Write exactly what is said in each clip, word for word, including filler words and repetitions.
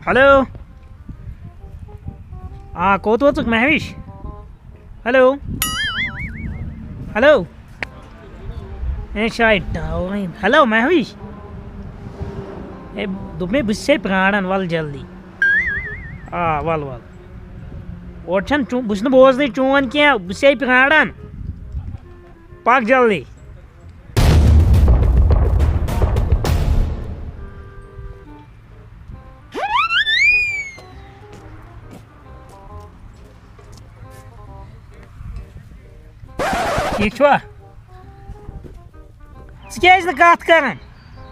Hello. آ، کوٚت ووتُکھ Mahwish? Hello. Hello. A, شاید ڈاوُن۔ ہیلو مہوِش۔ اے، دوٚپ مےٚ، بہٕ چھُسے پرٛاران، وَل جلدی۔ آ، وَل، وَل۔ اورٕ چھَنہٕ چون، بہٕ چھُس نہٕ بوزنٕے چون کینٛہہ، بہٕ چھُسے پرٛاران۔ پَکھ جلدی۔ ٹھیٖک چھُوا؟ ژٕ کیٛازِ نہٕ کَتھ کَران؟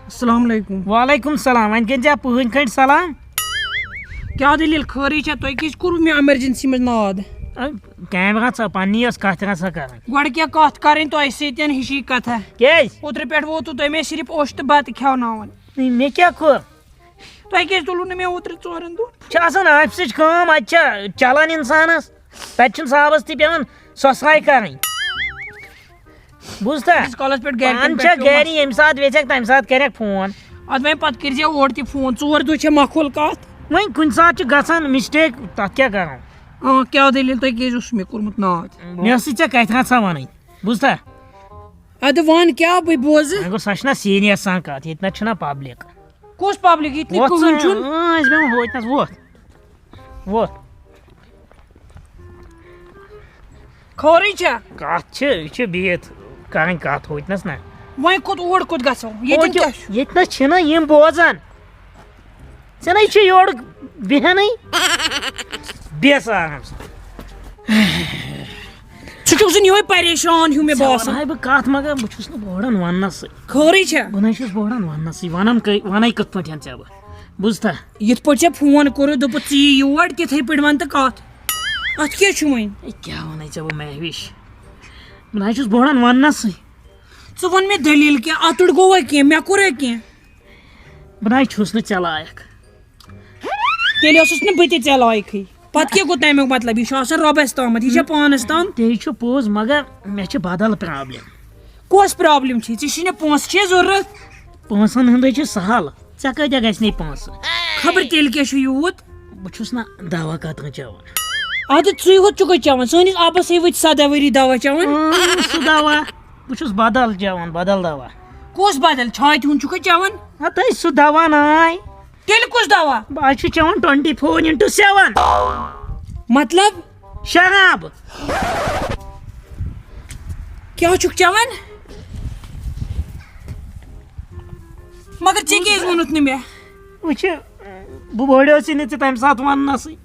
السلام علیکم۔ وعلیکم السلام۔ وۄنۍ کٔرۍ زِ پٕہٕنۍ کھٔنٛڈۍ سلام۔ کیٛاہ دٔلیٖل؟ خٲرٕے چھا؟ تۄہہِ کیٛازِ کوٚروٕ مےٚ emergency منٛز ناد؟ اَ، کامہِ رژھا پننی ٲس کَتھ رژھا کَرٕنۍ۔ گۄڈٕ کیٛاہ کَتھ کَرٕنۍ تۄہہِ سۭتۍ؟ ہِشی کَتھا۔ کیٛازِ؟ اوترٕ پٮ۪ٹھ ووتوٕ تۄہہِ مےٚ صرف اوٚش تہٕ بَتہٕ کھیٛاوناوُن۔ ہے، مےٚ کیٛاہ کوٚر؟ تۄہہِ کیٛازِ تُلوٕ نہٕ مےٚ اوترٕ ژورَن دۄہَن؟ چھِ آسان آفسٕچ کٲم، اَتہِ چھا چَلان اِنسانَس، تَتہِ چھُنہٕ صاحبَس تہِ پٮ۪وان سۄسراے کَرٕنۍ۔ بوٗزتھا؟ ییٖتِس کالَس پٮ۪ٹھ گَرِکٮ۪ن پانہٕ پٮ۪ٹھ چھا پیوٚو گَرِ، مَس۔ ییٚمہِ ساتہٕ ویٚژھٮ۪کھ، تَمہِ ساتہٕ کَرٮ۪کھ فون۔ اَدٕ وۄنۍ پَتہٕ کٔرۍزِ اورٕ تہِ فون، ژور دۄہ چھےٚ مۄکھول کَتھ۔ وۄنۍ کُنہِ ساتہٕ چھُ گژھان mistake، تَتھ کیٛاہ کَرو؟ آ، کیٛاہ دٔلیٖل؟ تۄہہِ کیٛازِ اوسوٕ مےٚ کوٚرمُت ناد؟ مےٚ ٲسٕے ژےٚ کَتھِ رَژھا وَنٕنۍ، بوٗزتھا؟ اَدٕ وَن کیٛاہ بہٕ بوزٕ؟ وۄنۍ گوٚو، سۄ چھِنہ serious سان کَتھ، ییٚتہِ نہ چھُنہ public۔ کُس public؟ ییٚتہِ نہٕ وۄتھ کٕہٕنۍ ژٕ، چھُنہٕ۔ اۭں، أسۍ بیٚہمو ہوتنَس، وۄتھ۔ وۄتھ۔ خٲرٕے چھا؟ کَتھ چھِ، یہِ چھِ بِہِتھ کَرٕنۍ کَتھ ہوتنَس نہ۔ وۄنۍ کوٚت، اور کوٚت گژھو؟ ییٚتٮ۪ن ہوتہِ، کیٛاہ چھُ؟ ییٚتہِ نَس چھِنہ یِم بوزان۔ ژےٚ نَے چھِ یورٕ بیٚہنٕے۔ بیٚہہ سا آرام سان۔ ژٕ چھُکھ زَن یِہوٚے پریشان ہیوٗ مےٚ ژےٚ باسان۔ وَنہٕ ہاے بہٕ کَتھ، مگر بہٕ چھُس نہٕ بوڑَن وَننَسٕے۔ خٲرٕے چھا؟ بہٕ نَے چھُس بوڑَن وَننَسٕے۔ وَنَم کٔہۍ، وَنَے کِتھ پٲٹھۍ ژےٚ بہٕ؟ بوٗزتھا؟ یِتھ پٲٹھۍ ژےٚ فون کوٚرُتھ، دوٚپُتھ، "ژٕ یہِ یور، تِتھَے پٲٹھۍ وَن تہٕ کَتھ۔ اَتھ کیٛاہ چھُ وۄنۍ؟" ہے، کیٛاہ وَنَے ژےٚ بہٕ مہوِش؟ بہٕ نَے چھُس بوڑَن وَننَسٕے۔ ژٕ وَن مےٚ دٔلیٖل کینٛہہ، اَتُر گوٚوا کینٛہہ، مےٚ کوٚرا کینٛہہ؟ بہٕ نَے چھُس نہٕ ژےٚ لایق۔ تیٚلہِ اوسُس نہٕ بہٕ تہِ ژےٚ لایقٕے۔ پَتہٕ کیٛاہ گوٚو تَمیُک مطلب؟ یہِ چھُ آسان رۄبَس تامَتھ، یہِ چھےٚ پانَس تام۔ تہِ چھُ پوٚز، مگر مےٚ چھِ بدل problem۔ کۄس problem چھِ؟ ژےٚ چھِی نہٕ پونٛسہٕ چھے ضوٚرَتھ؟ پونٛسَن ہُنٛدُے چھُ سہل، ژےٚ کۭتیٛاہ گژھِ نَے پونٛسہٕ؟ خبر تیٚلہِ کیٛاہ چھُ یوٗت؟ بہٕ چھُس نہ دوا قطرٕ چٮ۪وان۔ اَدٕ ژٕے ہوت چھُکھے چٮ۪وان، سٲنِس اَبَس ہے وٲتۍ سَداہ ؤری دوا چٮ۪وان۔ اۭں، سُہ دوا۔ بہٕ چھُس بدل چٮ۪وان، بدل دوا۔ کُس بدل؟ چھاتہِ ہُنٛد چھُکھے چٮ۪وان؟ ہَتَے سُہ دوا ناے۔ تیٚلہِ کُس دوا؟ بہٕ حظ چھُس چٮ۪وان twenty four into seven۔ مطلب؟ شراب۔ کیٛاہ چھُکھ چٮ۪وان؟ مگر ژےٚ کیٛازِ ووٚنُتھ نہٕ مےٚ؟ وٕچھِ، بہٕ بوڑیوسٕے نہٕ ژےٚ تَمہِ ساتہٕ وَننَسٕے۔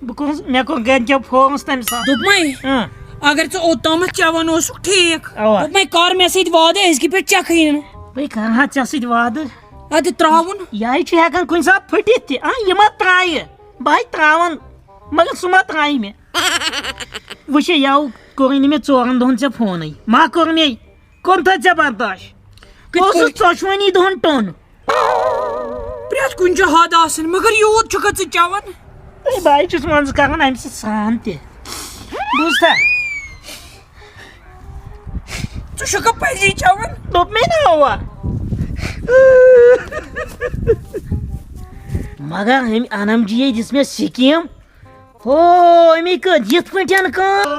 بہٕ کوٚرُس، مےٚ کوٚر گرِکیو فونَس تَمہِ ساتہٕ۔ دوٚپمَے، اۭں۔ اگر ژٕ اوٚتامَتھ چٮ۪وان اوسُکھ، ٹھیٖک۔ اَوا۔ دوٚپمَے، کَر مےٚ سۭتۍ وعدٕ، أزکہِ پٮ۪ٹھ چَکھٕے نہٕ۔ بٔے کَرٕ ہا ژےٚ سۭتۍ وعدٕ۔ اَدٕ ترٛاوُن۔ یہِ ہَے چھُ ہٮ۪کان کُنہِ ساتہٕ پھٕٹِتھ تہِ۔ آ، یہِ ما ترٛایہِ؟ بہٕ ہَے ترٛاوَن، مگر سُہ ما ترٛایہِ مےٚ؟ وٕچھے، یَوٕ کوٚرُے نہٕ مےٚ ژورَن دۄہَن ژےٚ فونٕے۔ ما کوٚر مےٚ؟ کوٚر تھا ژےٚ برداش؟ کِتھ بہٕ اوسُس پٲٹھۍ؟ ژۄشوٕنی دۄہَن ٹوٚن۔ پرٛٮ۪تھ کُنہِ چھُ حد آسان، مگر یوٗت چھُکھا ژٕ چٮ۪وان؟ ہے، بہٕ ہَے چھُس منٛزٕ کران اَمہِ سۭتۍ سرٛان تہِ۔ بوٗزتھا؟ ژٕ چھُکھا پَزی چٮ۪وان؟ دوٚپ مےٚ نا، اَوا۔ مگر أمۍ انم جی یے دِژ مےٚ scheme۔ ہو، أمی کٔر یِتھ پٲٹھۍ کٲم۔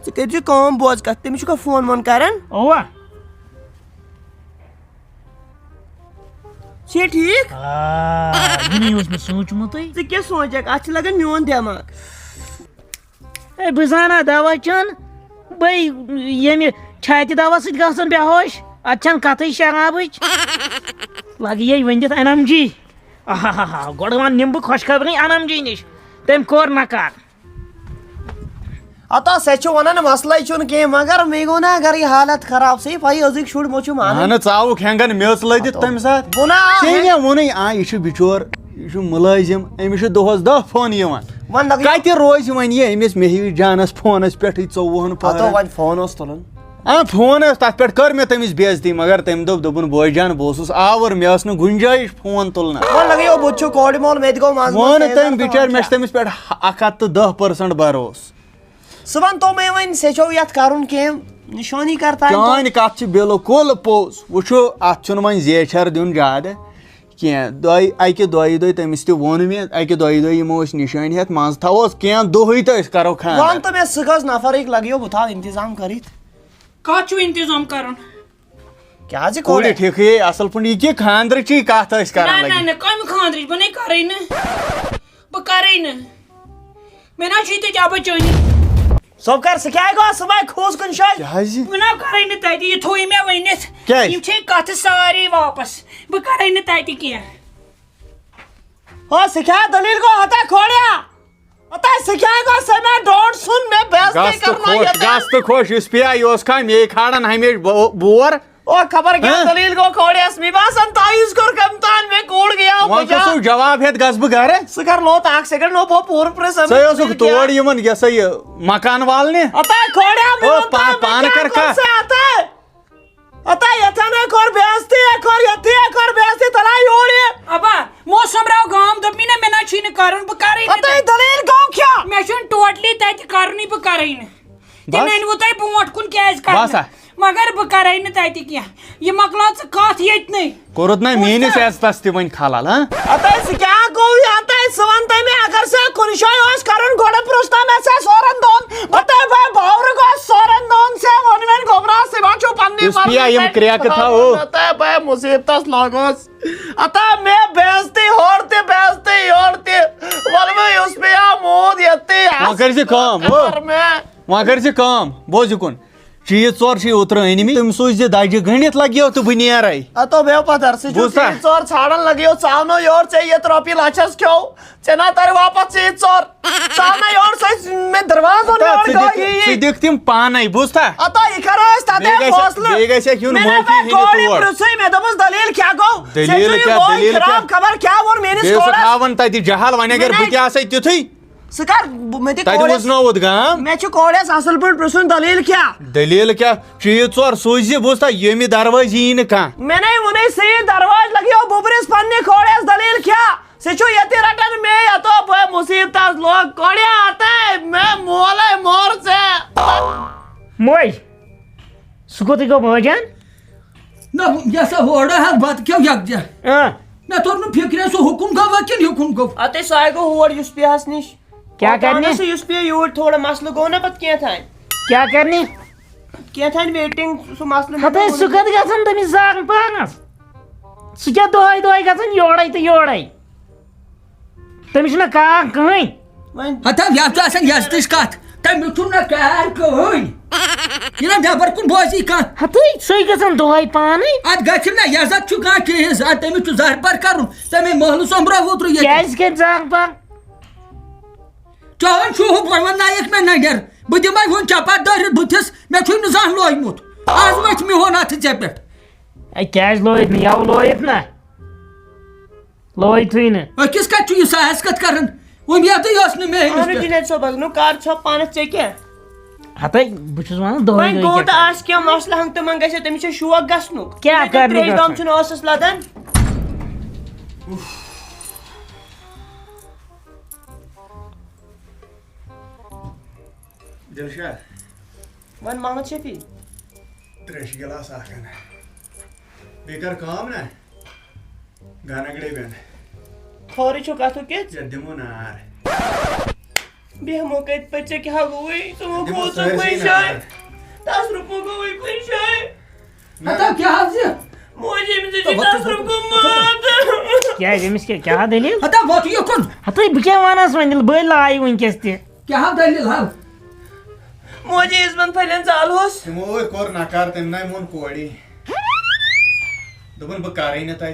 ژٕ کٔرۍ زِ کٲم، بوز کَتھ، تٔمِس چھُکھا فون وون کران؟ اَوا۔ چھے ٹھیٖک؟ آ، یہِ نَے اوس مےٚ سوٗنٛچمُتٕے۔ ژٕ کیٛاہ سونٛچکھ؟ اَتھ چھِ لگان میون دٮ۪ماغ۔ ہے، بہٕ زانہٕ ہا دوا چیوٚن۔ بٔے ییٚمہِ چھاتہِ دوا سۭتۍ گژھان بے ہوش۔ اَتھ چھَنہٕ کَتھٕے شرابٕچ۔ لَگہٕ یے ؤنِتھ انم جی۔ آہاہاہا، گۄڈٕ وَن نِمہٕ بہٕ خۄشخبری انم جی نِش۔ تٔمۍ کوٚر نکار۔ ہتا، سۄ چھِ وَنان، مسلَے چھُنہٕ کینٛہہ، مگر مےٚ گوٚو نا گرٕ یہِ حالت خراب، ژےٚ پَیی أزِکۍ شُرۍ ما چھِ مانان۔ اہنہٕ، ژاوُکھ ہٮ۪نٛگن میٚژ لٔدِتھ تَمہِ ساتہٕ۔ بہٕ نا ژےٚ مےٚ ووٚنُے، آ، یہِ چھُ بِچور، یہِ چھُ مُلٲزِم، أمِس چھُ دۄہَس دَہ فون یِوان۔ وۄنۍ لَگہِ کَتہِ روزِ وۄنۍ یہِ أمِس مےٚ ہِوِس جانَس فونَس پٮ۪ٹھٕے ژوٚوُہَن ہتو پَہرَن؟ وۄنۍ فون اوس تُلُن۔ آ، فون اوس، تَتھ پٮ۪ٹھ کٔر مےٚ تٔمِس بے عزتی، مگر تٔمۍ دوٚپ، دوٚپُن، بوے جان، بہٕ اوسُس آوُر، مےٚ ٲس نہٕ گُنجٲیِش فون تُلنَس۔ وۄنۍ لَگیو، بہٕ تہِ چھُ کورِ مول، مےٚ تہِ گوٚو منٛزٕ ووٚن منٛزٕ تٔمۍ تیز بِچٲرۍ، گژھان۔ مےٚ چھُ تٔمِس پٮ۪ٹھ اَکھ ہَتھ تہٕ دَہ percent بروسہٕ۔ سُہ وَن تو مےٚ وۄنۍ، ژےٚ چھو یَتھ کَرُن کینٛہہ نِشٲنی کر تام تو۔ چٲنۍ کَتھ چھِ بِلکُل پوٚز۔ وٕچھو، اَتھ چھُنہٕ وۄنۍ زیچھر دیُن زیادٕ۔ کینٛہہ۔ دۄیہِ، اَکہِ دۄیہِ دۄہہِ تٔمِس تہِ ووٚن مےٚ، اَکہِ دۄیہِ دۄہہِ یِمو أسۍ نِشٲنۍ ہٮ۪تھ، منٛزٕ تھاووس کینٛہہ دۄہٕے تہٕ أسۍ کَرو خانٛدر۔ وَن تہٕ مےٚ، سُہ کٔژ نفرٕکۍ لَگیو، بہٕ تھاوٕ اِنتظام کٔرِتھ۔ کَتھ چھُو اِنتظام کَرُن؟ کیٛاہ زِ کورِ کوٚر؟ ٹھیٖکھٕے اَصٕل پٲٹھۍ، یہِ کہِ خانٛدرٕچی کَتھ ٲسۍ کَران نہ، نہ، لَگہِ۔ نہ، کَمہِ خانٛدرٕچ؟ بہٕ نَے کَرٕے نہٕ۔ بہٕ کَرٕے نہٕ۔ مےٚ نہ چھُ ییٚتہِ جابہٕ چٲنی۔ سۄ کر، سُہ کیٛاہ گوٚو؟ سُہ ما کھوٗژ کُنہِ جایہِ؟ کیٛازِ؟ بہٕ نہ کَرٕے نہٕ تَتہِ، یہِ تھوٚو مےٚ ؤنِتھ۔ کیٛازِ؟ یِم چھِ کَتھٕ سارے واپس۔ بہٕ کَرٕے نہٕ تَتہِ کینٛہہ۔ ہو، سُہ کیٛاہ دٔلیٖل گوٚو؟ ہتا کھوڑیا۔ ہتا سُہ کیٛاہ گوٚو؟ سُہ مےٚ ڈونٛٹ سُن، مےٚ بے عزتی گژھ تہٕ کرنٲو خۄش، ییٚتہِ۔ گژھ تہٕ خۄش، یُس پیا یہِ اوس کھا مے کھالان ہمیشہِ بو-، بور۔ او خبر کیٛاہ ہہ؟ دٔلیٖل گوٚو کھوڑیَس، مےٚ باسان تعویٖذ کوٚر کٔمۍ تام، مےٚ کوٚڑ گٔیاو وۄنۍ بجا۔ کُس ہیوٗ جواب ہٮ۪تھ گژھٕ بہٕ گرٕ؟ ژٕ کر لوت اکھ سیکنڈ، نو بہٕ پوٗرٕ پرٛژھٕ أمِس ژٕ ہے اوسُکھ دٔلیٖل کیٛاہ؟ تور یِمن یہِ سا یہِ مکان والنہِ؟ ہتا کھوڑیا، مےٚ او ووٚن پا-، تۄہہِ، مےٚ پانہٕ کیٛاہ کر کوٚر کتھ۔ ژےٚ ہتا؟ ہتا یتھن ہے کوٚر بے عزتی، ہے کوٚر یتھی، ہے کوٚر بے عزتی، تلہٕ ہا یور یہِ۔ ابا، موسم راو گام دوٚپ مےٚ نہ، مےٚ نہ چھُے نہٕ کرُن، بہٕ کرے نہٕ ہتا یہِ تتہِ۔ دٔلیٖل گوٚو کیٛاہ؟ مےٚ چھُنہٕ ٹوٹلی تتہِ کرنُے، بہٕ کرے نہٕ۔ تِم بس۔ أنۍ وٕ تۄہہِ برونٛٹھ کُن کیٛازِ کرنہٕ؟ بس ہا۔ مگر بہٕ کرے نہٕ تتہِ کینٛہہ۔ یہِ مۄکلاو ژٕ کتھ ییٚتنٕے۔ کوٚرُتھ نہ کُس میٲنِس کتھ؟ عزتس تہِ وۄنۍ خلل، ہاں؟ ہتہٕ سُہ کیٛاہ گوٚو یہِ؟ ہتہٕ سُہ وَن تہٕ مےٚ، اگر سُہ کُنہِ جایہِ اوس کرُن، گۄڈٕ پرٛژھ تہٕ مےٚ ژےٚ سورن دۄن۔ بہٕ تہٕ بہٕ باورٕ گوس سورن دۄن، ژےٚ ووٚن وۄنۍ گوٚبرا، ژٕ ما چھُو پننہِ یُس پیا یِم مرضی کرٛیکہٕ تھاوو۔ ہتہٕ بہٕ مُصیبتس لوٚگُس۔ ہتا مےٚ بے عزتی ہورٕ تہِ، بے عزتی یورٕ تہِ۔ وَلہٕ وۄنۍ یُس مےٚ آو موٗد یَتھ تہِ وۄنۍ کٔرۍ زِ کٲم، ہو۔ کر مےٚ۔ وۄنۍ کٔرۍ زِ کٲم، بوز یہِ کُن۔ چیٖز ژور چھِ اوترٕ أنمٕتۍ، تِم سوٗزۍ زِ دَجہِ گٔنٛڈِتھ لَگیو تہٕ بہٕ نیرَے۔ ہتو بیو پتھر، سُہ چھُ بوٗزتھا؟ چیٖز ژور ژھانڈان لَگیو، ژاو نہٕ یورٕ ژےٚ یہِ رۄپیہِ لَچھَس کھیوٚو، ژےٚ نا تَرِ واپَس چیٖز ژور۔ ژاو نہ یورٕ، سُہ مےٚ دروازٕ اوٚن ہتا، یورٕ ژٕ گوٚو دِکھ، یہِ۔ ژٕ دِکھ تِم پانَے، بوٗزتھا؟ ہتا یہِ کَرو أسۍ تَتہِ بیٚیہِ گژھِ، فٲصلہٕ۔ بیٚیہِ گژھِ اَکھ یُن مےٚ نا موقعہٕ بہٕ یِنہِ کورِ تور۔ پرٛژھٕے، مےٚ دوٚپُس دٔلیٖل کیٛاہ گوٚو؟ ژےٚ دٔلیٖل چھُ یہِ کیٛاہ، بوے دٔلیٖل خراب، کیٛاہ؟ خبر کیٛاہ ووٚن میٛٲنِس بیٚیہِ اوسُکھ کورَس۔ ہاوان تَتہِ جہل، وۄنۍ اگر مےٚ بہٕ نا تہِ آسَے تیُتھُے۔ ژٕ کر، بہٕ، مےٚ تہِ تَتہِ کورِ وٕچھ نوٚوُت گام۔ مےٚ چھُ کورِ اَسہِ اَصٕل پٲٹھۍ پرٛژھُن دٔلیٖل کیٛاہ؟ دٔلیٖل کیٛاہ؟ چیٖز ژور سوٗزِ، بوٗزتھا، ییٚمہِ دروازِ یی نہٕ کانٛہہ۔ مےٚ نے ووٚنُے ژےٚ یہِ دروازٕ لَگیو بُبرِس پننہِ کھوڑٮ۪س دٔلیٖل کیٛاہ؟ ژےٚ چھُ ییٚتہِ رَٹان مے یَتو بہٕ مُصیٖبتَس لوٚگ کورِ ہَتَے مےٚ مولَے مور ژےٚ۔ موج، سُہ کوٚتٕے گوٚو بٲجان؟ نہ، یہِ ہسا ہورٕ ہا بَتہٕ کھیوٚو یَکجاہ۔ اۭں۔ مےٚ توٚر نہٕ فِکرِ سُہ حُکُم گوٚو وۄنۍ کِنہٕ یُکُن گوٚو۔ اَتے سُہ ہاے گوٚو ہور یُس پیٚیَس نِش۔ کیٛاہ کَرنہِ؟ اَہن سا، یُس پیٚیہِ یوٗرۍ تھوڑا مسلہٕ گوٚو نہ پَتہٕ کینٛہہ تام۔ کیٛاہ کَرنہِ؟ کینٛہہ تام ویٹِنٛگ سُہ مسلہٕ مےٚ ہَتہٕ دوٚپ سُہ کَتہِ گژھان تٔمِس زاغن پانَس؟ سُہ کیٛاہ دۄہَے دۄہَے گژھان یورَے تہٕ یورَے؟ تٔمِس چھُنہ کانٛہہ کٕہٕنۍ۔ وۄنۍ ہتا، یَتھ چھُ آسان یَزتٕچ کَتھ۔ تٔمِس چھُنہٕ کار کٕہٕنۍ۔ یہِ نہ نٮ۪بر کُن بوزی کانٛہہ۔ ہتٕے، سُے گژھان دۄہے پانے۔ اَتھ گژھِ نہ یَزت چھُ کانٛہہ چیٖز، اَتھ تٔمِس چھُ زہر بر کَرُن۔ تٔمۍ محلہٕ سوٚمبرو اوترٕ ییٚتہِ۔ کیٛازِ کَرِ زہر بر؟ چون چھُ ہُہ، بہٕ وَننایَکھ مےٚ نَنٛڈٮ۪ر۔ بہٕ دِمَے ہُہ چپاتھ دٲرِتھ بٕتھِس، مےٚ چھُے نہٕ زانٛہہ لویمُت۔ آز مَتھِ میون اَتھٕ ژےٚ پٮ۪ٹھ۔ اے، کیٛازِ لویِتھ نہٕ؟ یَوٕ لویِتھ نہ۔ لویتھٕے نہٕ۔ أکِس کَتہِ چھُ یہِ ساہس کَتھ کران؟ اُمیدٕے ٲس نہٕ مےٚ أمِس اَہنُو پٮ۪ٹھ۔ جُنید صٲب، اَز نہٕ کر چھا پانَس ژےٚ کیٛاہ؟ ہَتَے، بہٕ چھُس وَنان دۄہَے وۄنۍ دۄہَے گوٚو کیٛاہ تہٕ کرٕ؟ آسہِ کینٛہہ مسلہٕ ہنٛگ تہٕ منٛگ گژھِ تٔمِس چھےٚ شوق گژھنُک۔ کیٛاہ مےٚ دوٚپ کرنہِ ترٛیش دام گژھان؟ چھُنہٕ ٲسَس لَدان۔ دِلشاد۔ وۄنۍ محمد شفیع۔ ترٛیشہِ گِلاس اَکھ اَن۔ بیٚیہِ کر کٲم نا۔ گنگڑے بٮ۪ن۔ خٲرٕے چھُ کَتھُک کہِ؟ ژےٚ دِمو نار۔ بیٚہمو کَتہِ پَتہٕ؟ ژےٚ کیٛاہ گوٚوُے؟ ژٕ مہ دِمو کھوژُکھ سٲرسٕے وۄنۍ نار۔ جایہِ۔ تصرُف مہ گوٚوُے کُنہِ جایہِ۔ ہتا کیٛاہ حظ یہِ؟ موجی، أمِس ہے چھُ تصرُف گوٚمُت۔ کیٛازِ؟ أمِس کیٛاہ، کیٛاہ دٔلیٖل؟ ہتا وۄتھ یِکُن۔ ہتٕے، بہٕ کیٛاہ وَنس وۄنۍ، ییٚلہِ بہٕ لایہِ وٕنکیٚس تہِ۔ کیٛاہ دٔلیٖل ہا؟ موجی، یِژھ بَن پھٔلٮ۪ن زالہوس۔ تِمو ہے کوٚر نکار، تٔمۍ نَے ووٚن کورِ۔ دوٚپُن، "بہٕ کَرٕے نہٕ تَتہِ۔"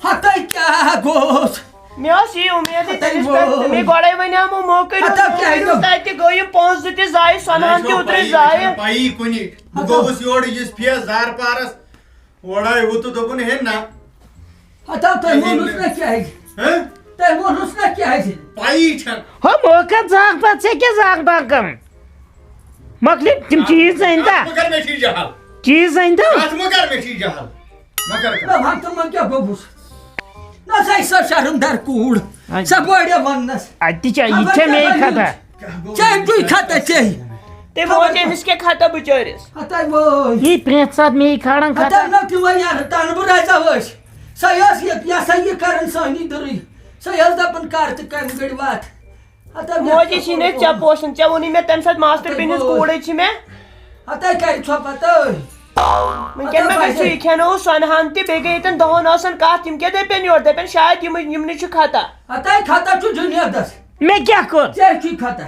ہَتَے کیٛاہ گوٚژھ؟ مےٚ ٲس یی اُمید، ہَتَے تٔمِس پٮ۪ٹھ ووٚن۔ تٔمۍ گۄڈَے وَنیٛامو موقعٕے ہَتَے کیٛاہ گوٚو؟ تَتہِ گٔے یِم پونٛسہٕ تہِ ضایع، سۄنہٕ ہَن تہِ اوترَے ضایع۔ پَیی کُنہِ۔ بہٕ ہَتَے۔ گوٚوُس یورٕ یِژھ پھیس زارٕ پارَس، اورَے ووٚتُس، دوٚپُن، "ہے نہ۔" ہتا تۄہہِ ووٚنُس نہ کیٛازِ؟ ہہ؟ تۄہہِ ووٚنُس نہ کیٛازِ؟ پَیی چھَنہٕ۔ ہو، موقع زانٛہہ پَتہٕ ژےٚ کیٛاہ زانٛہہ پَتہٕ کَرُن؟ مۄکلہِ تِم چیٖز أنۍ تا؟ اَتھ مہ کَر مےٚ چھِ جہل۔ چیٖز أنۍ تا؟ اَتھ مہ کَر مےٚ چھِ جہل۔ مہ کَر کَتھ۔ نہ وَن تہٕ وۄنۍ کیٛاہ گوٚبُس؟ نہ سا، یہِ سا شرمدار کوٗر۔ آے۔ سۄ بورے وَننَس۔ اَتہِ تہِ چھےٚ، یہِ تہِ چھےٚ مے خطا۔ کیٛاہ گوٚو؟ ژےٚ چھُے خطا ژےٚ۔ تٔمۍ ووٚن، أمِس کیٛاہ خطا بِچٲرِس؟ ہتا وٲے۔ یی پرٛٮ۪تھ ساتہٕ مے کھالان ہتا خطا۔ نہ تِمَے یارٕ تَنہٕ بہٕ رَزا ٲسۍ۔ سۄے ٲس یہِ، یہِ ہسا یہِ کران سٲنی دٕرٕے۔ سۄے ٲس دپان، کر تہٕ کمہِ گٔڑۍ واتھ۔ ہتا مےٚ موجی چھِ نہٕ ژےٚ پوشان، ژےٚ ووٚنُے مےٚ تمہِ ساتہٕ ماسٹر بیٖنِس کوٗرٕے چھِ مےٚ۔ ہتا کرِ ژھۄپہٕ تہٕ۔ وٕنکٮ۪ن ہتا ما گژھِ باسہِ۔ یہِ کھٮ۪نو سۄنہٕ ہن تہِ، بیٚیہِ گٔے ییٚتٮ۪ن دہن ٲسن کتھ، یِم کیٛاہ دپن یورٕ؟ دپن شاید یِمٕے، یِمنٕے چھُ خطا۔ ہتا خطا چھُ جُنیدس۔ مےٚ کیٛاہ کوٚر؟ ژےٚ چھُے خطا۔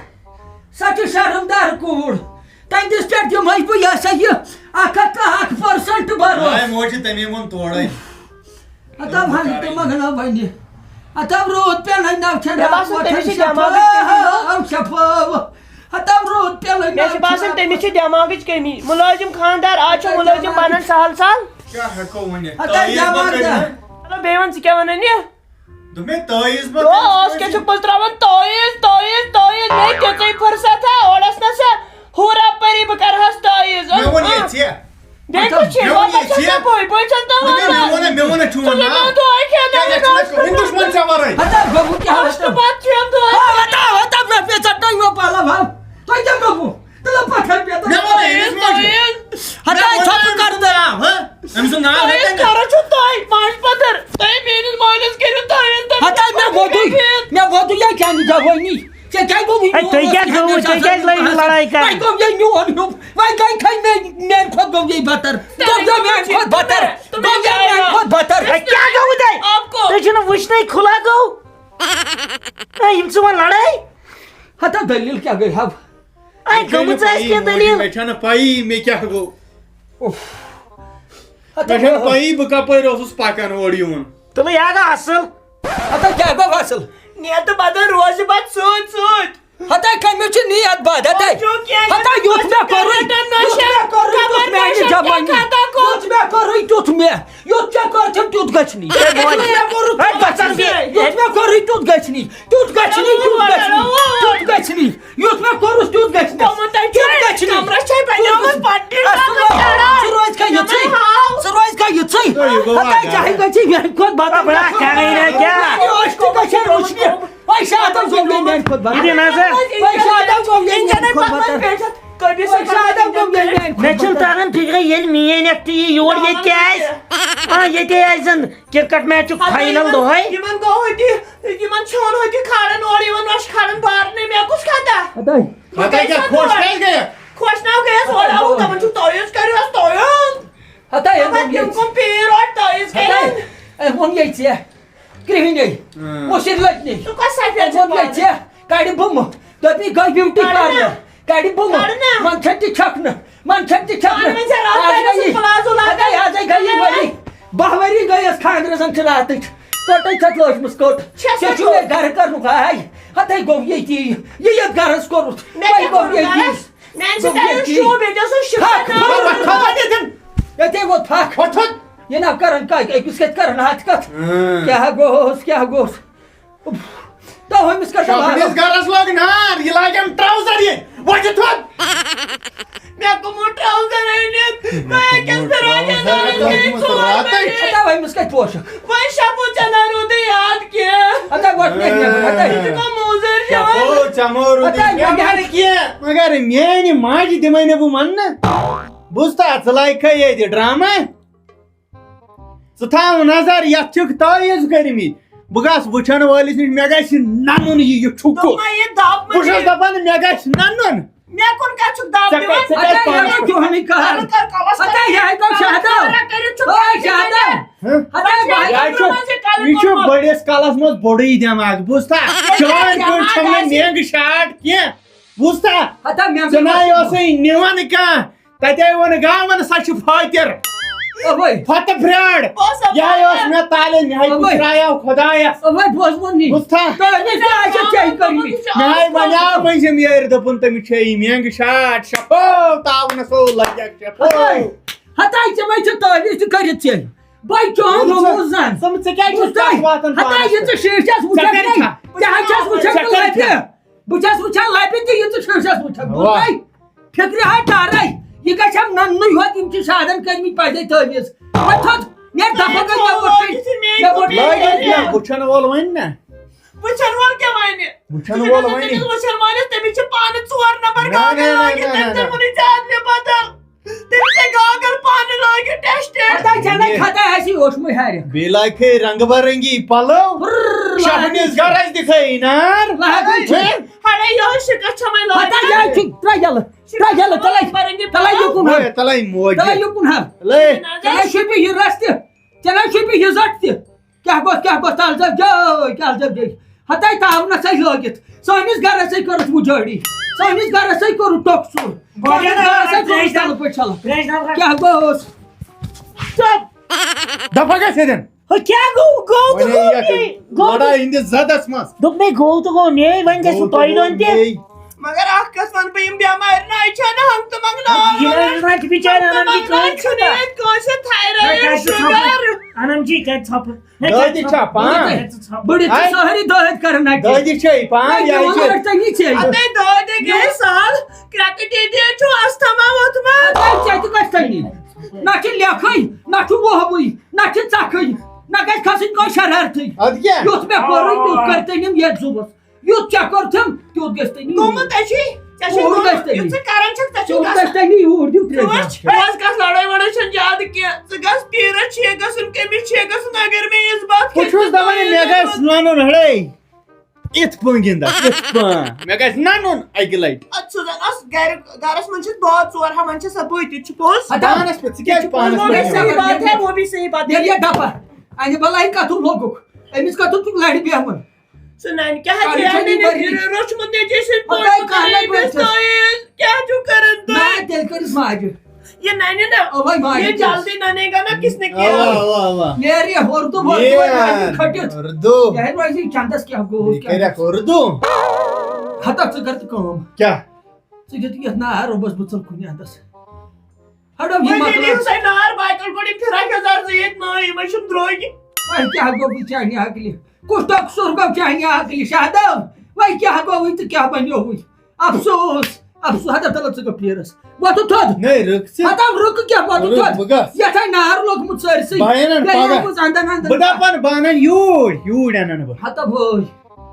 سۄ چھِ شرمدار کوٗر۔ تٔمِس پٮ۪ٹھ دِمہٕ ہَے بہٕ یہِ ہسا یہِ اکھ ہتھ تہٕ اکھ percent بھروسہٕ۔ آے موجی تٔمی ووٚن تورے۔ ہتم ہن تہٕ مگنا ونہِ۔ ہتم روٗد پٮ۪نَے نو چھَنہٕ مےٚ باسان، راتھ تٔمِس چھِ وۄتھان دٮ۪ماغٕچ کٔمی، نو۔ شفاو، شفاو۔ ہتم روٗد پٮ۪نَے مےٚ نو چھِ باسان، چھَنہٕ تٔمِس چھِ دٮ۪ماغٕچ کٔمی۔ مُلٲزِم خانٛدار، آز چھُ مُلٲزِم بَنان سہل سہل۔ کیٛاہ ہٮ۪کو ؤنِتھ؟ ہتم تٲیٖز ما دٮ۪ماغ کٔرِو دار۔ نہٕ؟ چلو، بیٚیہِ وَن ژٕ کیٛاہ وَنان یہِ؟ دوٚپمَے تٲیٖز ما تو کٔرِو؟ اوس کیٛاہ چھُکھ پٔزراوان؟ تٲیٖز، تٲیٖز، تٲیٖز۔ مےٚ تِژٕے فرصت ہا، اورَس نہ سا حورا پٔری بہٕ کَرٕہَس تٲیٖز۔ مےٚ ووٚن ییٚژھِ۔ بیٚیہِ کُس چھُ؟ مےٚ ووٚن ییٚتہِ ژےٚ۔ بَبَس چھَس نہ بٕے، بٕے چھَس نہ مےٚ وَنان۔ ووٚن، مےٚ ووٚن، نہ چون ژٕ ناو۔ مےٚ دۄہَے کھٮ۪ن کیٛازِ اَسہِ چھُنہٕ اَسہِ کُنہِ دُشمَن ژےٚ وَرٲے؟ ہتا گوٚبُو کیٛاہ ہَتھ ہستا؟ تہٕ پَتہٕ چھُ یَتھ دۄہَے۔ ہا، ہتا، ہتا، مےٚ پیٚژا ٹۄنٛگہِ پَلو ہاو۔ تۄہہِ کیٛاہ گوٚبُو؟ تہٕ لَپَکھ ہَن پیٚتَن۔ مےٚ ووٚن، أمِس ما چھُ؟ ہتا، ژھۄپہٕ کَر تہٕ۔ ناو، ہا؟ أمۍ سُنٛد ناو تۄہہِ ہٮ۪کَن نہٕ۔ کَران چھُو تۄہہِ پانٛژھ پَتھر۔ تۄہہِ میٛٲنِس مٲلِس کٔرِو تۄہہِ عزت۔ ہتا، مےٚ ووٚدُے، مےٚ ووٚدُے یا کیٛاہ نہٕ جوٲنی؟ ژےٚ کیٛازِ گوٚو یہِ ہے، تُہۍ میون کیٛازِ گوٚوٕ؟ تُہۍ کیٛازِ لٲگِو لڑٲے کرٕنۍ؟ وۄنۍ گوٚو یہِ میون ہیوٗ، وۄنۍ گٔے کھٔنۍ مےٚ، میٛانہِ کھۄتہٕ گوٚو یہِ بدتر۔ تۄہہِ گوٚو میٛانہِ کھۄتہٕ بدتر۔ تۄہہِ گوٚو میٛانہِ کھۄتہٕ بدتر۔ ہے، کیٛاہ گوٚوٕ تۄہہِ؟ آپ کو۔ تُہۍ چھِو نہٕ وٕچھنٕے، کھُلا گوٚو۔ ہے، یِم ژٕ وۄنۍ لڑٲے؟ ہتا دٔلیٖل کیٛاہ گٔے ہاو؟ ہے، مےٚ چھےٚ گٔمٕژ نہٕ آسہِ پَیی، کینٛہہ موجی، دٔلیٖل۔ مےٚ چھےٚ نہٕ پَیی مےٚ کیٛاہ گوٚو۔ اُف۔ ہتا مےٚ چھےٚ نہٕ گوٚو۔ پَیی بہٕ کَپٲرۍ اوسُس پَکان اورٕ یِوُن۔ تُلٕے ہا گوٚو اَصٕل۔ ہتا کیٛاہ گوٚو اَصٕل؟ نیتہٕ بدل روزِ پتہٕ سۭتۍ سۭتۍ۔ ہتا کٔمِس چھِ نیت بد؟ ہتا، جو کینٛہہ ہتا یُتھ مےٚ کوٚرُے، کَمر یُتھ مےٚ کوٚرُے، نشہ، تیُتھ مےٚ کَمر کوٚرُے، نشہ، یُتھ کیٛاہ مےٚ خطا کوٚر؟ یُتھ مےٚ کوٚرُے، تیُتھ مےٚ، یُتھ ژےٚ کوٚرتھم، تیُتھ گژھِ نہٕ۔ ہے، بوے۔ یُتھ مےٚ کوٚرُے، تیُتھ گژھِ نہٕ۔ تیُتھ گژھِ نہٕ، تیُتھ گژھِ نہٕ، تیُتھ گژھِ نہٕ۔ یُتھ مےٚ کوٚرُس، تیُتھ گژھِ نہٕ۔ تِمن تہِ چھُ تیُتھ گژھِ نہٕ۔ کمرس چھے بنیمٕژ پٹی اَسہِ کمرس روزِ، چڑھان۔ ژٕ روزِ کھا یِژٕے؟ تِمن ہاو۔ ژٕ روزِ کھا یِژٕے؟ تُہۍ گوٚو ہتا واریاہ۔ چاہے گژھِ میٛانہِ کھۄتہٕ بدل۔ بڑا کھا گٔے نا کیٛاہ؟ میٛانہِ عٲشقہٕ گژھِ ہے وٕچھنہِ۔ وۄنۍ چھِ آدم زوٚنگے میٛانہِ کھۄتہٕ بدل۔ یہِ دِ نظر۔ وۄنۍ چھِ آدم زوٚنگے میٛانہِ کھۄتہٕ بدل۔ وۄنۍ چھِ آدم زوٚنگے میٛانہِ کھۄتہٕ مےٚ چھُنہٕ بدل۔ تران فِکرے ییٚلہِ میٛٲنۍ اکھ تہِ یی یور ییٚتہِ کیٛاہ آسہِ؟ آ، ییٚتے آسہِ زن کرکٹ میچُک ہتہٕ فاینل یِمن، دۄہے۔ یِمن گوٚو ہوٚتہِ، یِمن ژھیوٚن ہوٚتہِ کھالان اورٕ، یِمن نۄشہِ کھالان بارنٕے، مےٚ کُس خطا؟ ہتہٕ۔ مےٚ ہتہٕ کیٛاہ گٔے خۄش سا کیٛازِ گٔیَکھ؟ خۄش نہ گٔیَس، اورٕ آوُکھ، دَپان چھُکھ، تٲویٖز کٔرِو حظ تٲویٖز۔ ہتہٕ، ہے، دَپان ووٚن تِم ییٚتہِ۔ کٕم پیٖر اورٕ تٲویٖز کَرن؟ ہتہٕ، ہے، ووٚن ییٚتہِ ژےٚ۔ کرٛہِنۍ۔ اۭں۔ مُشِر لٔٹنہِ۔ ژٕ کۄس سفید ژےٚ چھَکھ ووٚن مےٚ پانہٕ؟ ژےٚ، کَڑِ بُمہٕ۔ دوٚپی گٔے بیوٹی کَڑ نہ۔ پارلر۔ کَڑِ بُمہٕ۔ کَڑ نہ۔ منٛدچھَن تہِ چھَکھ نہٕ۔ منٛدچھَن تہِ چھَکھ پانہٕ نہٕ۔ ؤنۍ ژےٚ راتھ آز کَرِ گٔیی۔ سُہ پلازو لاگان۔ ہَتَے، آزَے گٔیی ؤری۔ باہ ؤری گٔیَس خانٛدرَس، زَن چھِ راتٕچ کٔٹٕے چھَتھ لٲجمٕژ کٔٹ۔ چھَس ژےٚ نہٕ چھُے کٔٹ۔ ییٚتہِ گَرٕ کَرنُک، ہاے۔ ہَتَے گوٚو ییٚتی۔ یہِ یَتھ گَرَس کوٚرُتھ۔ مےٚ وۄنۍ کیٛاہ گوٚو کوٚرُتھ ییٚتی۔ گَرَس؟ میٛانہِ گوٚو سۭتۍ آیہِ ییٚتی۔ شوٗب، ییٚتہِ اوس سُہ شِکَر پھَکھ، ناو۔ پھَکھ، پھَکھ، پھَکھ ییٚتٮ۪ن۔ ییٚتے ووت پھَکھ۔ وۄتھُن۔ یہِ نہ کَرَن کَتہِ، أکِس کَتہِ کَرَن ہَتھ کَتھ۔ اۭں۔ کیٛاہ گوٚوس، کیٛاہ گوٚوس؟ تہٕ ہُمِس کَتہِ شاپنِس لاگَن؟ گَرَس لوگ نار، یہِ لاگٮ۪م ٹرٛاوزَر یہِ۔ وۄتھِتھ وۄتھ۔ مےٚ گوٚمُت ٹرٛاوزَر أنِتھ۔ مےٚ أکِس فِراک یَزارَس گٔے ژور ؤری۔ ہَتَے وۄنۍ أمِس کَتہِ پوشَکھ؟ وۄنۍ شَفو ژےٚ نہ روٗدُے یاد کینٛہہ۔ ہَتَے وۄتھ مےٚ نٮ۪بَر، ہَتَے۔ ژٕ کَم موزوٗر چھَکھ؟ شَفو، ژےٚ مو روٗدُے ہَتَے کینٛہہ۔ مگر کینٛہہ۔ مگر میٛانہِ ماجہِ دِمَے نہٕ بہٕ مَننہٕ۔ بوٗزتھا، ژٕ لاگکھے ییٚتہِ ڈرٛامہ؟ ژٕ تھاو نظر، یتھ چھِکھ تٲویٖز کٔرمٕتۍ۔ بہٕ گژھٕ وٕچھن وٲلِس نِش، مےٚ گژھِ ننُن یہِ، یہِ چھُ کُس۔ دوٚپمَے یہِ دب مہ بہٕ چھُس دِ۔ دپان مےٚ گژھِ ننُن۔ مےٚ کُن کتھ چھُکھ دب ژےٚ دِوان؟ کَتہِ، ژےٚ کَتہِ اَدٕ پانَس کیٛاہ کیٛاہ وَنان کَران؟ کَتھ کَرٕ کَمَس اَدٕ کَتھ؟ یہِ ہے گوٚو شاہدہ۔ کَرٕ کٔرِتھ چھُکھ اوے کَتھ شاہدہ۔ کٔرِتھ؟ ہہ؟ اَدٕ وۄنۍ یہِ چھُ، کَرٕ یہِ چھُ کٔرِتھ؟ بٔڑِس کَلَس منٛز بوٚڑُے دٮ۪ماغ، بوٗزتھا؟ یہِ کیٛاہ چٲنۍ پٲٹھۍ دٮ۪ماغ چھَم نہٕ آسہِ؟ مینٛگہٕ شاٹ کینٛہہ، بوٗزتھا؟ ہتا مینٛگہٕ ژٕ نَے شاٹ۔ اوسُے نِوان کانٛہہ۔ تتے ووٚن گامن سا چھُ فٲطر۔ اوے۔ فتح برٛاڈ۔ اوسا یہے اوس مےٚ تعلیٖم، یہے اوے۔ پُشرایاو خۄدایس۔ اوے بوزمُت نی۔ بوٗزتھا؟ تۄہہِ أمِس تہِ آسہِ چیٚنج کٔرمٕتۍ۔ مےٚ ہاے وَنیٛاو مٔنٛزِم یٲرۍ، دوٚپُن تٔمِس چھے یہِ مینٛگہٕ شاٹ، شفو، تاونس او لگٮ۪کھ شفو۔ ہتاے، ہتاے ژےٚ وۄنۍ چھِ تعویٖذ تہِ کٔرِتھ ژےٚ۔ بھائی چون بوٗزتھا؟ روموزن۔ ژٕ، ژٕ کیٛازِ چھُکھ بوٗزتھا؟ پتھ واتان ہتاے پانس یہِ ژٕ پٮ۪ٹھ؟ شیٖشس ژےٚ وٕچھکھ کَرِ نَے، کھا؟ ژےٚ ہا چھَس وٕچھان ژےٚ کَرِ لَبہِ۔ کھا؟ بہٕ چھَس وٕچھان لَبہِ تہِ یہِ ژٕ شیٖشَس وٕچھَکھ۔ واہ۔ دوٚپمَے، فِکرِ ہا ٹارَے، یہِ گژھٮ۪م نَننُے ہوت، یِم چھِ شادَن کٔرمٕتۍ پَزے تٲویٖز۔ وۄنۍ تھوٚد، نیرِ دَفعہ گٔے مےٚ ووٚٹ، مےٚ ووٚٹ۔ لٲگِتھ نہ، وٕچھَن وول وۄنۍ نہ۔ وٕچھَن وول کیٛاہ وَنہِ؟ وٕچھَن وول وۄنۍ۔ وٕچھَن وٲلِس، تٔمِس چھِ پانہٕ ژور نمبر نہ، نہ، گاڈٕ نہ، لٲگِتھ، نہ، تٔمۍ نہ، تہِ نہ۔ ووٚنُے ژےٚ اَدٕ مےٚ بدل۔ تٔمِس ہے گاگل پانہٕ لٲگِتھ ٹیسٹ۔ پتہ چھنہٕ کھتہ اسی اوشمُے ہارِ۔ بیٚیہِ لاگہِ رنٛگ برنٛگی پلو۔ شہنِس گرس دِکھے انار۔ لہگٕے چھِ۔ ہے، ہڑے یہے شِکس چھمے لٲگِتھ۔ پتہ جاے چھُ ترٛےٚ یلہٕ۔ ترٛےٚ یلہٕ تلے۔ تلے یُکُن ہر۔ ہے، تلے موجہِ۔ تلے یُکُن ہر۔ لے۔ تلے شوٗبہِ ہِرس تہِ۔ تلے شوٗبہِ ہِزٹ تہِ۔ کیٛاہ گوٚژھ، کیٛاہ گوٚژھ تلہٕ زب جاے، تلہٕ زب جاے۔ ہتاے تاونس ہے لٲگِتھ۔ سٲنِس گرس ہے کٔرٕس وُجٲڑی۔ سٲنِس گرس ہے کوٚرُس ٹۄکھ سوٗر۔ سٲنِس گرس ہے کوٚرُس تلہٕ پٲٹھۍ شلہٕ۔ کیٛاہ گوٚوس؟ دفعہ گژھ ییٚتٮ۪ن۔ ہو کیٛاہ گوٚو؟ گوٚو تہٕ وۄنۍ گوٚو یتھ مے۔ گوٚو تہٕ لڑایہِ ہٕنٛدِس زدس منٛز۔ دوٚپ مے گوٚو تہٕ گوٚو مے، وۄنۍ گژھِ تۄہہِ دۄن تہِ۔ مگر اکھ کتھ ونہٕ بہٕ، یِم بٮ۪مارِ نہ چھنہٕ ہنٛگ تہٕ منٛگ ناو یہِ نہ حظ چھُنہٕ اَتہِ بِچارِ انم جی کانٛہہ چھُنہٕ ژھۄپہٕ۔ ییٚتہِ کٲنٛسہِ ہے، تھایرایڈ کتہِ چھُ شُگر۔ ژھۄپہٕ؟ انم جی کتہِ ژھۄپہٕ؟ ہے، کتہِ دٲدِ ژھۄپہٕ؟ چھا پان؟ کتہِ ژھۄپہٕ؟ بڑی آے۔ سہری دٲد کرن اَتہِ۔ دٲدِ چھے پان یا یہِ چھے؟ ژےٚ نی ژےٚ۔ اتے دٲدِ گٔے سال، کرٛٮ۪کہٕ ٹیٖٹی چھُ استھما ووٚتھمُت۔ ژےٚ تہِ گژھِ تٔمی۔ نہ چھِ لیکھٕے، نہ چھُ وۄہبٕے، نہ چھِ ژکھٕے، نہ گژھِ کھسٕنۍ کانٛہہ شرارتٕے۔ ادٕ کیٛاہ؟ یُتھ مےٚ کوٚرُے، تیُتھ کٔرۍ تٔمۍ ییٚتہِ زُوَس۔ یُتھ ژےٚ کوٚرتھم، تیُتھ گژھِ تٔمۍ۔ گوٚمُت ژےٚ چھُے، ژےٚ چھُے اوٗر گوٚمُت۔ گژھِ تٔمِس۔ یُتھ ژٕ کران چھکھ، ژےٚ چھُے تیُتھ گژھان۔ گژھِ تٔمی اوٗر، دیُت ژٕ ترٛےٚ وٕچھ، جام۔ اَسہِ گژھ لڑٲے وڑٲے چھَنہٕ زیادٕ کینٛہہ۔ ژٕ گژھ پیٖرَس چھِ یہِ گژھُن، کٔمِس چھِ یہِ گژھُن، اگر مےٚ یِژھ باتھ بہٕ چھُس دپان، مےٚ گژھِ ننُن ہڑے۔ یِتھ پٲٹھۍ گِنٛدان، یِتھ پٲٹھۍ۔ مےٚ گژھِ ننُن اَکہِ لٹہِ۔ اَدٕ سُہ زَن اوس گرِ، گرَس منٛز چھِ بٲژ ژور، ہُمَن چھِ سۄ بٕے تہِ، چھُ پوٚز۔ ہتا، پانس پٮ۪ٹھ، ژٕ کیٛازِ پانس وہ بھی پٮ۪ٹھ؟ صحیح بات ہے، وہ بھی صحیح بات تیٚلہِ ہے۔ یہِ ڈبہ۔ اَنہِ بلاے کتھُک لوٚگُکھ؟ أمِس کتھُک چھُکھ لرِ بیہوان؟ سُہ ننہِ کیٛاہ کالہِ چھِ چھَنہٕ اَنٕنۍ؟ یہِ بٔرِتھ۔ روٚچھمُت نیٚچوِ سٕنٛدۍ پَتہٕ پٲٹھۍ کالے کَرٕنۍ بٔرِتھ۔ بِستٲیِل۔ کیٛاہ چھُو کَران تُہۍ؟ نہ، تیٚلہِ کٔرِس ماجہِ۔ یہِ ننہِ نا، اَوَے ماجہِ یہِ تہِ۔ جلدی ننے گا نا کس نے کیا۔ اوا، اوا، اوا۔ نیرِ یہِ ہورٕ تہٕ ہورٕ یہِ وۄنۍ ماجہِ کھٔٹِتھ۔ اردو۔ یہِ ہیٚکہِ وۄنۍ یہِ چندس کیٛاہ گوٚو، یہِ کیٛاہ کَرٮ۪کھ اردو۔ ہتا ژٕ کر تہٕ کٲم۔ کیٛاہ؟ ژٕ دِ تہٕ یَتھ نار رۄبَس بہٕ ژَلہٕ کُنہِ اَندَس۔ ہڑو یہِ وۄنۍ مۄکلاو۔ ییٚلہِ یُس اَسہِ نار بایکل گۄڈٕ یِم فِراک یَزار زٕ ییٚتہِ نٲیِم، أسۍ چھِنہٕ درٛوگی۔ وۄنۍ کیٛاہ گوٚو وۄنۍ چانہِ عقلہِ؟ کُس ٹۄکھ سوٚر گوٚو چانہِ عقلہِ؟ شاہدم، وۄنۍ کیٛاہ گوٚو وۄنۍ تہٕ کیٛاہ بَنیو وۄنۍ؟ افسوس، افسوس، ہتا تَلہٕ ژٕ گوٚو پیٖرَس۔ وۄتھُن تھوٚد۔ نَے، رُک ژٕ۔ ہتا رُک کیٛاہ وۄتھُن رُک، تھوٚد؟ بہٕ گژھٕ۔ یَتھ آے نار لوٚگمُت سٲرسٕے۔ بہٕ یِنَن بیٚیہِ پگاہ۔ آوُس اَندَن اَندَن۔ بہٕ دَپَن، بہٕ اَنَن یوٗرۍ، یوٗرۍ اَنَن بہٕ۔ ہتا بٲے۔